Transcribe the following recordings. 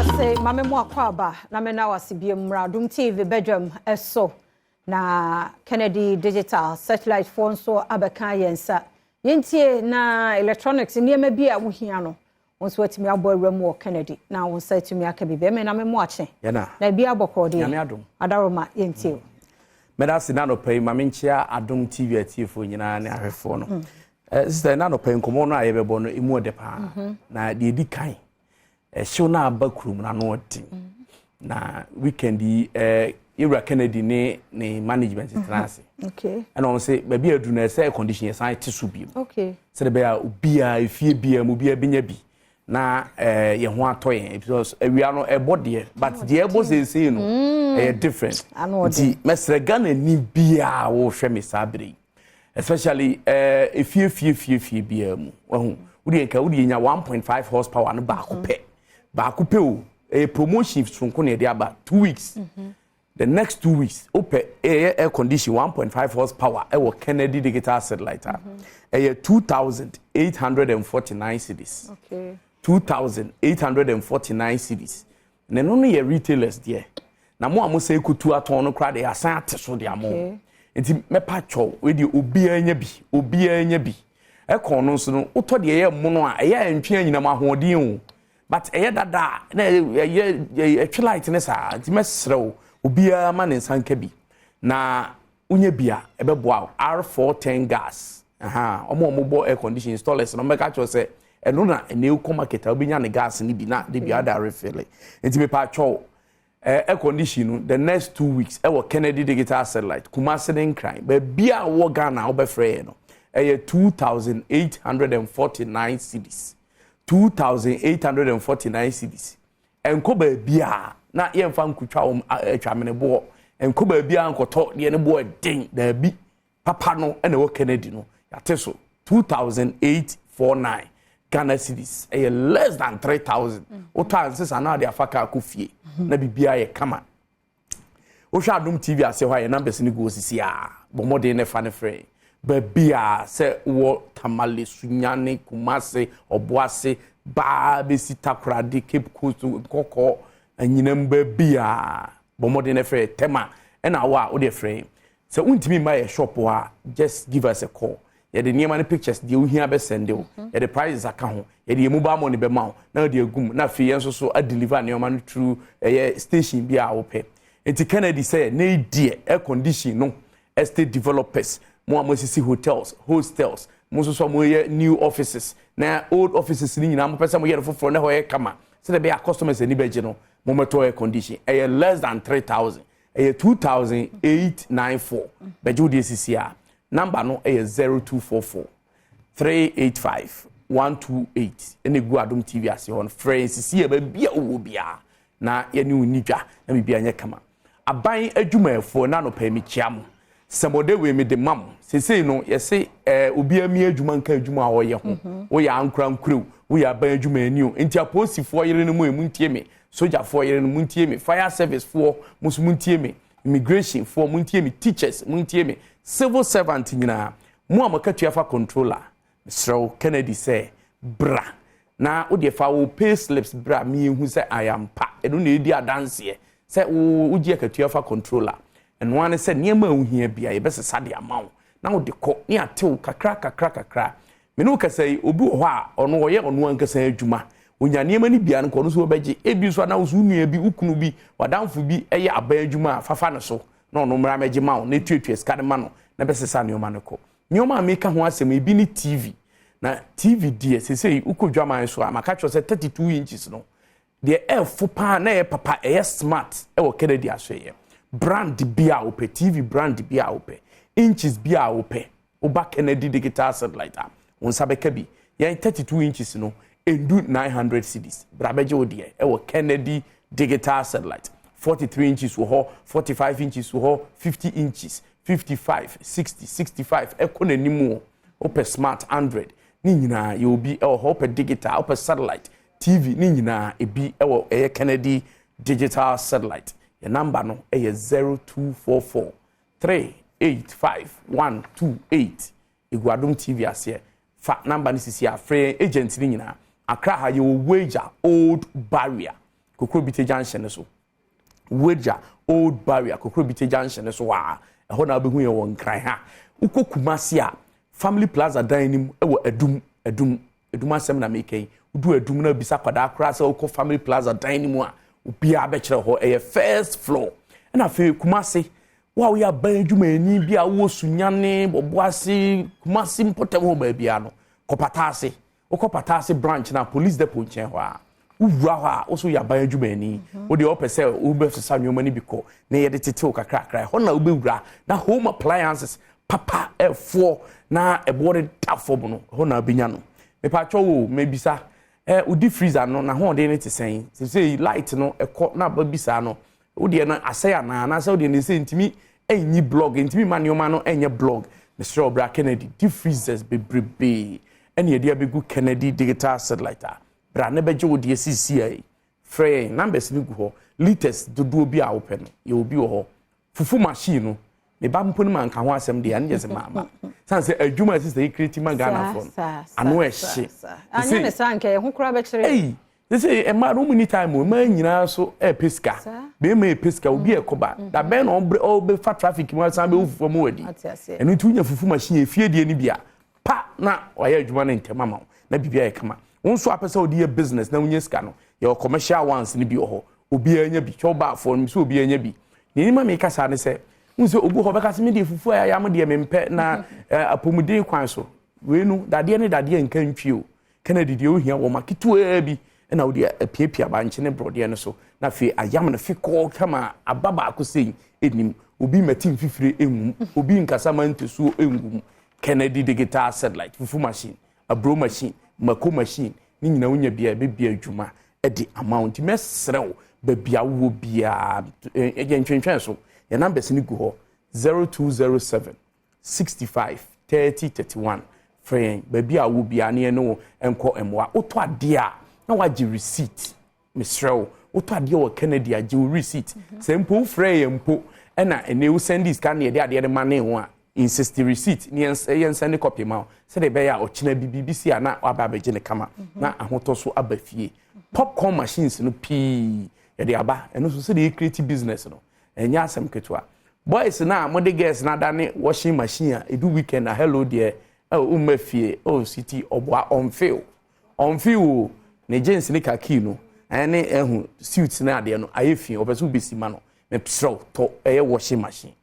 Ase maame mu akɔ aba na me na wase bie mmra Adom TV badwam ɛso na Kennedy Digital Satellite foɔ nso abɛka yɛn nsa. Yɛntie na electronics nneɛma bi a wohia no, wɔn nso atumi abɔ awura mu wɔ Kennedy na wɔn nsa atumi aka bi. Bɛrima na me mu akye Yɛna. Na ebi abɔ kɔɔ deɛ. Nyame adom. Adaroma, yɛntie o. Mɛda ase na anɔpa yi ma menkyea Adom TV atiefoɔ nyinaa ne ahwɛfoɔ no. Sister, na anɔpa yi nkɔmmɔ no a yɛbɛbɔ no ɛmu ɔdɛ paa. Na deɛ ɛdi kan, ɛhyew no aba kurom no ano ɔden. Na weekend yi yɛwura Kennedy ne ne management tena ase. Ɛna wɔn sɛ baabi a aduru no, ɛsɛ air condition yɛsan te so bio. Sɛdeɛ ɛbɛyɛ a obiara efie biara mu obiara bɛnya bi na yɛn ho atɔ yɛn, because awia no ɛbɔ deɛ, but deɛ ɛbɔ seesei no ɛyɛ different. Ano ɔden. Nti mɛsrɛ Ghana ni biara wɔrehwɛ me saa bere yi, especially efie fie fie fie biara mu, wahu wodeɛ nka wodeɛ nya 1.5 horsepower no baako pɛ, baako pɛ o. Ɛyɛ promotion sonko na yɛde aba 2 weeks. The next 2 weeks, wopɛ ɛyɛ air condition 1.5 horsepower ɛwɔ Kennedy Digital Satellite a, ɛyɛ 2,849 cedis. 2,849 cedis. Na ɛno no yɛ retailers deɛ, na mo a mo sɛ ekutu atɔn no koraa de asan ate so de ama wo. Nti mɛpa kyɛw, wei deɛ obiara nya bi, obiara nya bi. Ɛkɔn no nso no, wotɔ deɛ ɛyɛ mono a, ɛyɛ ntwe anyinam ahoɔden o, but ɛyɛ dada a na ɛyɛ ɛtwe light ne saa. Nti mɛsrɛ wo, obiara ma ne nsa nka bi na wonya bi a ɛbɛboa wo. R410 gas, ɔmo a ɔmo bɔ air condition installers no, ɔmo bɛka kyerɛ sɛ ɛno na ɛna ekɔ market a wobɛnya ne gas ne bi na de bi ada refill. Nti mepa kyɛw, air condition no, the next 2 weeks ɛwɔ Kennedy Digital Satellite, Kumasi ne Nkran, baabi a wɔ Ghana a wobɛfrɛ yɛ no, ɛyɛ 2,849 cedis, 2,849 cedis. Ɛnkɔ baabi a na yɛmfa nkotwa wɔn atwamene boɔ, nkɔ baabi a nkɔtɔ deɛ ne boɔ ɛden daabi. Papa no ɛna ɛwɔ Kennedy no, yɛate so 2,849 Ghana cedis, ɛyɛ less than 3,000. Wotɔ a nsesa na ɔde afa kaa kɔ fie na biribiara yɛ kama. Wohwɛ Adom TV ase hɔ a, yɛ numbers no gu osisi a, bɔ mmɔden ne fa ne frɛ baabi a sɛ wɔ Tamale, Sunyane, Kumase, Ɔboase baa bɛsi Takoradi, Cape Coast, Nkɔkɔ, Anyinam, baabi a, bɔ mmɔden ne frɛ Tɛma ɛna awɔ a wode frɛ. Sɛ wontumi mma yɛ shop hɔ a, just give us a call. Yɛde nneɛma no pictures deɛ wohia bɛsend wo, yɛde prices aka ho, yɛde yɛ mobile money bɛma wo na wɔde agum, na afei yɛn nso so adeliver nneɛma no through ɛyɛ station bi a wopɛ. Nti Kennedy sɛ ne deɛ air condition no, estate developers mo a mo asisi hotels, hostels, mo nso so a moyɛ new offices na old offices ni nyinaa, mo pɛ sɛ mo yɛ no foforɔ na hɔ yɛ kama sɛdeɛ ɛbɛyɛ a customers ani bɛgye no, mo mɛtɔ air condition. Ɛyɛ less than 3,000, ɛyɛ 2,894. Bɛgye wo deɛ sisi a, number no ɛyɛ 0244 385 128, ɛna egu Adom TV ase hɔ no. Frɛ nsisi yɛ baabi a wowɔ biara na yɛne wo ni dwa na biribi anyɛ kama. Aban adwumayɛfoɔ, na anɔpa yi mekyia mo sɛmɔde wei mi de ma mo. Sesei no yɛse obiara mi adwuma nka adwuma a ɔyɛ ho. Woyɛ ankorankorew, woyɛ aban adwumayɛni o. Nti apolisifoɔ yere no mu, emu ntie me, sogyafoɔ yere no mu ntie me, fire service foɔ mo nso mu ntie me, immigration foɔ mo ntie me, teachers mo ntie me, civil servant nyinaa, mo a mo akatua fa controller, mesrɛ wo, Kennedy sɛ bra na wode fa wo pay slips bra, miehu sɛ ayampa ɛno na ɛdi adanseɛ sɛ wo wogye akatua fa controller. Ɛno ara ne sɛ nneɛma a wohia bia yɛbɛsesa de ama wo na wode kɔ ne atew kakra kakra kakra. Mene wo kasa yi, obi wɔ hɔ a ɔno ɔyɛ ɔno ankasa adwuma, onya nneɛma no bia no nkɔ, ɔno nso wɔbɛgye. Ebi nso anaa wo nua bi, wo kunu bi, wadamfo bi ɛyɛ aban adwuma a, fafa no so na ɔno mmra mɛgye ma wo na etuatua sika no ma no na bɛsesa nneɛma no kɔ. Nneɛma a meka ho asɛm ebi ne TV. Na TV deɛ, sesei wokɔ dwaman so a, maka kyerɛ sɛ 32 inches no deɛ ɛɛfo paa na ɛyɛ papa, ɛyɛ smart, ɛwɔ Kennedy asoɛyɛ. Brand bi a wopɛ, TV brand bi a wopɛ, inches bi a wopɛ, woba Kennedy Digital Satellite a, wo nsa bɛka bi. Yɛn 32 inches no ndu 900 cedis. Bra bɛgye wo deɛ ɛwɔ Kennedy Digital Satellite. 43 inches wɔ hɔ, 45 inches wɔ hɔ, 50 inches, 55, 60, 65 ɛkɔ n'anim o. Wopɛ smart, Android ne nyinaa yɛ obi ɛwɔ hɔ. Wopɛ digital, wopɛ satellite TV ne nyinaa ebi ɛwɔ ɛyɛ Kennedy Digital Satellite. Yɛ number no ɛyɛ 0244 385 128, egu Adom TV aseɛ. Fa number no sisi afrɛ agent ne nyinaa. Accra ha yɛwɔ Weija Old Barrier. Kokrobite junction no so. Wagya Old Barrier, Kokrobite junction no so a, ɛhɔ na wobɛhu yɛn wɔ Nkran ha. Wokɔ Kumasi a, Family Plaza dan no mu wɔ Adum, Adum, Adum asɛm na meka yi. Wodu Adum na bisa akwadaa koraa sɛ wokɔ Family Plaza dan no mu a, obiara bɛkyerɛ hɔ. Ɛyɛ first floor. Ɛna afei Kumasi, wo a woyɛ aban adwumayɛni bi a wowɔ Sunyani, Obuasi, Kumasi mpɔtam hɔ baabiara no, kɔ Pataase. Wokɔ Pataase branch na police depot nkyɛn hɔ a, wowura hɔ a, wo so yɛ aban adwumayɛni. Wo deɛ wopɛ sɛ wobɛsesa nneɛma no bi kɔ na yɛde tetew kakrakra. Ɛhɔ na wobɛwura na home appliances papa ɛfoɔ na ɛboɔ no da fam no, ɛhɔ na wobɛnya no. Mepatwɔ wo, mebisa, wodi freezer no, n'ahoɔden no te sɛn? Sɛ light no ɛkɔ na aba bi saa no, wodeɛ no asɛe anaa? Anaasɛ wodeɛ no sɛ ntumi ɛnyi block, ntumi ma nneɛma no ɛnyɛ block? Mesrɛ wo, bra Kennedy. Deep freezers bebrebee ɛne yɛde abɛgu Kennedy Digital Satellite a, bra ne bɛgye wo deɛ sisi a yi. Frɛ yɛn, numbers no gu hɔ. Litres dodoɔ bi a wopɛ no, yɛwɔ bi wɔ hɔ. Fufu machine no, ne ba mpo no ma nka ho asɛm deɛ, ɛno gyɛ sɛ maama san sɛ adwuma a ɛsɛ sɛ yɛcreate ma Ghanafoɔ no ano ɛhye. Anyɛ ne saa nka ɛho koraa bɛkyerɛ. Ei, sɛ mmaa no, wɔn ni time o. Mmaa nyinaa so ɛɛpɛ sika, bɛrima ɛpɛ sika, obi ɛkɔ ba da bɛn na ɔbrɛ ɔbɛfa traffic mu asan bɛwɔ fufu mu wadi. Ate aseɛ. Ɛno nti wonya fufu machine efie deɛ no bi a pa na wayɛ adwuma no ntɛm ama wo na biribi ayɛ kama. Wo nso apɛ sɛ wode yɛ business na wonya sika no, yɛwɔ commercial ones no bi wɔ hɔ. Obiara nya bi kyɛw baafoɔ no sɛ obiara nya bi. Nea anim a meka saa ne sɛ wohu sɛ obi hɔ bɛka sɛ medeɛ fufu a yɛayam deɛ mempɛ na apɔmuden kwan so wei no, dadeɛ ne dadeɛ nka ntwi o. Kennedy deɛ, wohia wɔ ma ketewaa bi ɛna wode apiapia bankye ne borɔdeɛ no so na afei ayam no fekɔɔ kama aba baako sei ɛnim. Obi mmɛte mfifire ɛngum, obi nkasa ma ntɛsuo ɛngum. Kennedy Digital Satellite fufu machine, aburo machine, mako machine ne nyinaa, wonya bia ɛbɛbia adwuma ɛde ama wo. Nti mɛsrɛ wo, baabi a wowɔ biara, yɛntwentwɛn so. Yɛn numbers no gu hɔ: 0207 65 30 31. Frɛ yɛn baabi a wowɔ biara ne yɛne wo nkɔ mmoa. Wotɔ adeɛ a na wagye receipt. Mesrɛ wo, wotɔ adeɛ wɔ Kennedy, agye wo receipt. Sɛ mpo wofrɛ yɛn mpo ɛna ɛnɛ wo send sika ne yɛde adeɛ no ma ne ho a, insist receipt ne yɛn send copy ma wo sɛdeɛ ɛbɛyɛ a ɔkyena bi biribi si a na waba abɛgye ne kama na ahotɔ so aba fie. Popcorn machines no pii yɛde aba. Ɛno nso sɛdeɛ yɛ create business no, ɛnyɛ asɛm ketewa. Boys na mode girls na adane washing machine a ɛdu weekend na hello deɛ, ɛwɔ womma fie oh city ɔboa ɔmfew ɔmfew o, ne jeans ne khaki no ɛne ɛho suit ne adeɛ no ayɛ fi, ɔpɛ sɛ wobɛsi ma no. Mepserɛw, tɔ ɛyɛ washing machine.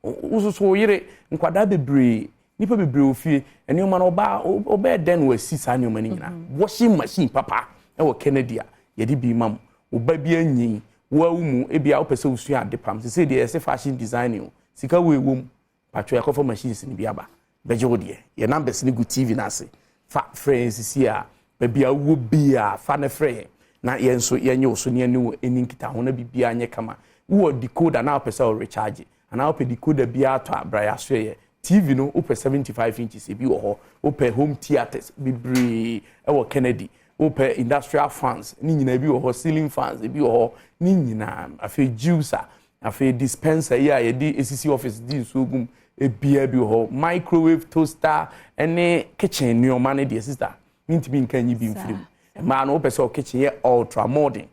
Wososo wo yere, nkwadaa bebree, nipa bebree wɔ fie, nneɛma no ɔbaa ɔbɛyɛ dɛn na wasi saa nneɛma no nyinaa? Washing machine papa ɛwɔ Kennedy a yɛde bi ma mo. Ɔba bi anyin wo awo mu, ebi a wopɛ sɛ wosua ade pam sese deɛ yɛsɛ fashion design o, sika wo ɛwɔ mu patro. Yɛakɔfa machines no bi aba, bɛgye wo deɛ. Yɛ numbers no gu TV no ase, fa frɛ yɛn sisi a baabi a wowɔ biaa, fa ne frɛ yɛn na yɛn nso yɛnyɛ wo so ne yɛne wo ani nkita ho na biribiara nyɛ kama. Wowɔ decoder na wopɛ sɛ wo recharge anaa wopɛ decoder biara tɔ a, bra yɛaso yɛ. TV no, wopɛ 75 inches, ebi wɔ hɔ. Wopɛ home theatres bebree ɛwɔ Kennedy. Wopɛ industrial fans ne nyinaa bi wɔ hɔ, ceiling fans ebi wɔ hɔ ne nyinaa. Afei juicer, afei dispenser yi a yɛde esisi office di nsuo gum ebia bi wɔ hɔ, microwave, toaster ɛne kitchen nneɛma ne deɛ, sister, mintimi nka nyi bi mfiri mu. Mmaa no, wopɛ sɛ o kitchen yɛ ultra modern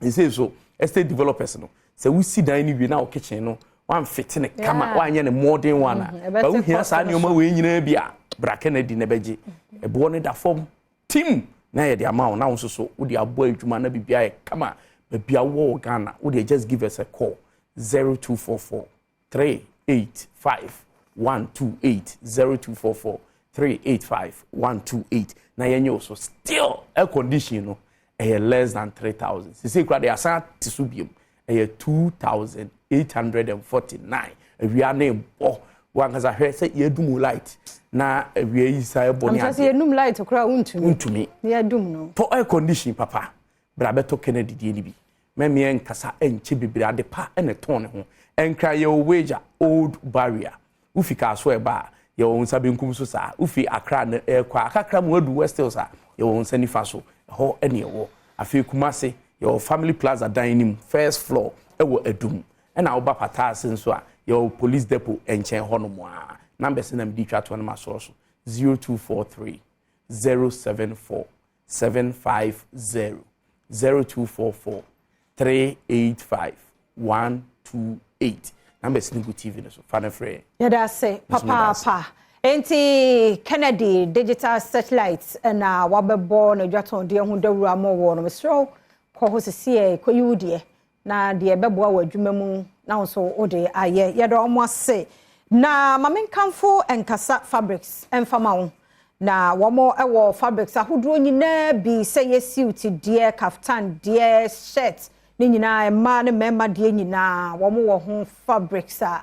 nse so, estate developers no, sɛ wosi dan no wie na o kitchen no wamfete ne kama, wanyɛ ne modern one a ɛbɛte ba wohia cost saa no. Nneɛma wei nyinaa bi a, bra Kennedy na bɛgye. Ɛboɔ no da fam tim na yɛde ama wo na wo nso so wode abɔ adwuma na biribi ayɛ kama. Baabi a wowɔ wɔ Ghana, wode just give us a call: 0244 385 128, 0244 385 128 na yɛnyɛ wo so. Still, air condition no ɛyɛ less than 3000. Sisi kura de asan te so biom, ɛyɛ 2849. Awia ne bɔ wankasa, hwɛ sɛ yɛdum light na awia yi sa ɛbɔ ne amsa sɛ adeɛ. Yɛnum light koraa, wontumi. Ntumi. Na yɛdum no. Tɔ air condition papa, bra bɛtɔ Kennedy deɛ no bi. Mɛmeɛ nkasa ɛnkyɛ bebree, ade pa ɛna ɛtɔn ne ho. Ɛnkra yɛwɔ Wagya Old Barrier. Wofi kaa so ɛba a, yɛwɔ nsa benkum so saa. Wofi Akra no ɛkɔ a, akakra mu adu West Hills a, yɛwɔ nsa nifa so, ɛhɔ ɛne ɛwɔ. Afei Kumase, yɛwɔ Family Plaza dan no mu, first floor, ɛwɔ Adum. Ɛna woba Pataase nso a, yɛwɔ police depot nkyɛn hɔ nom a. Numbers na mede twa toɔ no ma sɔrɔ so: 0243 074 750. 0244 385 128. Numbers no gu TV no so, fa no frɛ. Yɛda ase papaapa. Nti Kennedy Digital Satellite na wabɛbɔ n'adwatɔndeɛ ho dawuro ama wɔ no. Mesrɛ wo, kɔ hɔ sisi kɔyi wo deɛ na deɛ ɛbɛboa wɔ adwuma mu na wo nso wode ayɛ. Yɛda ɔmo ase. Na maame, nkamfo Nkasa Fabrics ɛmfama wo na wɔn wɔ fabrics ahodoɔ nyinaa bi, sɛ yɛ suit deɛ, kaftan deɛ, shirt ne nyinaa, mmaa ne mmarima deɛ nyinaa, wɔn wɔ ho fabrics a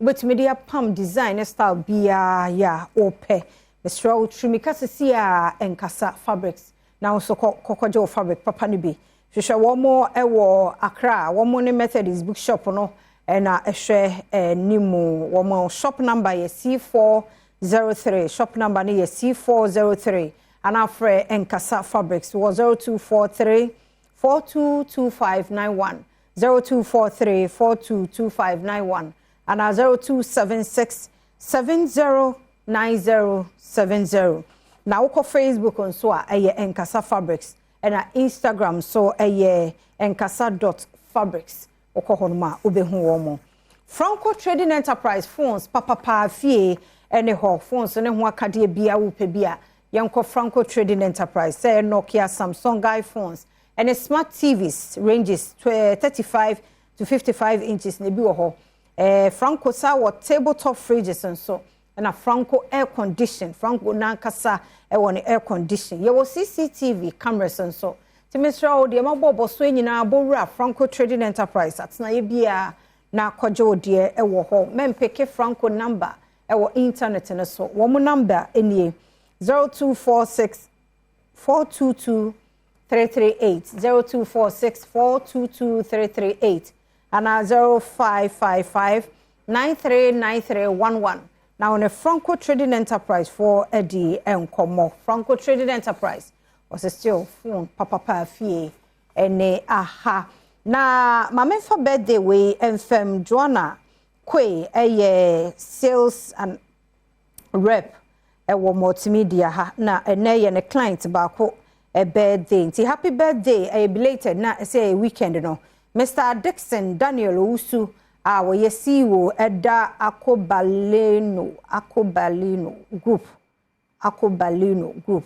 wobɛtumi de apam design ne style biara yɛ a wɔpɛ. Mesrɛ wo, turimika sisi a Nkasa Fabrics na nso kɔkɔgye wo fabric papa no bi. Hwehwɛ wɔn wɔ Accra, wɔn ne Methodist Bookshop no ɛna ɛhwɛ anim. Wɔn shop number yɛ C403, shop number no yɛ C403, anaa frɛ Nkasa Fabrics wɔ 0243 422591, 0243 422591, anaa 0276 709070. Na wokɔ Facebook nso a, ɛyɛ Nkasa Fabrics, ɛna Instagram nso ɛyɛ nkasa.fabrics. Wokɔ hɔ nom a, wobɛhu wɔn mo. Franco Trading Enterprise, phones papapaa fie ɛne hɔ. Phones ne ho akadeɛ bia wopɛ bi a, yɛnkɔ Franco Trading Enterprise, sɛ Nokia, Samsung, iPhones ɛne smart TVs ranges 35 to 55 inches na ebi wɔ hɔ. Franco sa wɔ tabletop fridges nso, ɛna Franco air condition. Franco nankasa ɛwɔ ne air condition. Yɛwɔ CCTV cameras nso. Nti mesrɛ wo deɛ, mabɔ bɔ so nyinaa, bɔwura Franco Trading Enterprise atenaeɛ biara na akɔgye wo deɛ ɛwɔ hɔ. Mɛmpeke Franco number ɛwɔ internet no so. Wɔn number nie: 0246 422 338, 0246 422 338, ana 0555 939311, na wɔne Franco Trading Enterprise foɔ adi nkɔmmɔ. Franco Trading Enterprise ɔsɛ still phone papapa fie ɛne aha. Na maame, nfa birthday wei mfam. Joanna Kwe ɛyɛ sales and rep ɛwɔ Multimedia ha, na ɛnɛ yɛ ne client baako birthday, nti happy birthday, ɛyɛ belated na ɛsɛ ɛyɛ weekend no. Mr Dixon Daniel Owusu a wɔyɛ CEO ɛda Akobaleno Group, Akobaleno Group,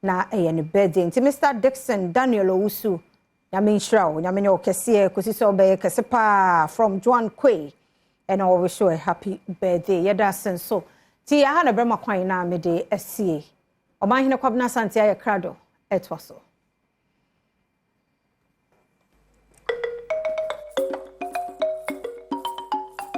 na ɛyɛ ne birthday. Nti Mr Dixon Daniel Owusu, Nyame nhyira wo, Nyame nyɛ wo kɛseɛ kɔsi sɛ wobɛyɛ kɛse paa. From Joan Quay, ɛna wɔwish a happy birthday. Yɛda ase nso. Nti aha na bɛrima kwan na mede asie. Ɔmanhene Kwabena Asante ayɛ krado ɛtoa so.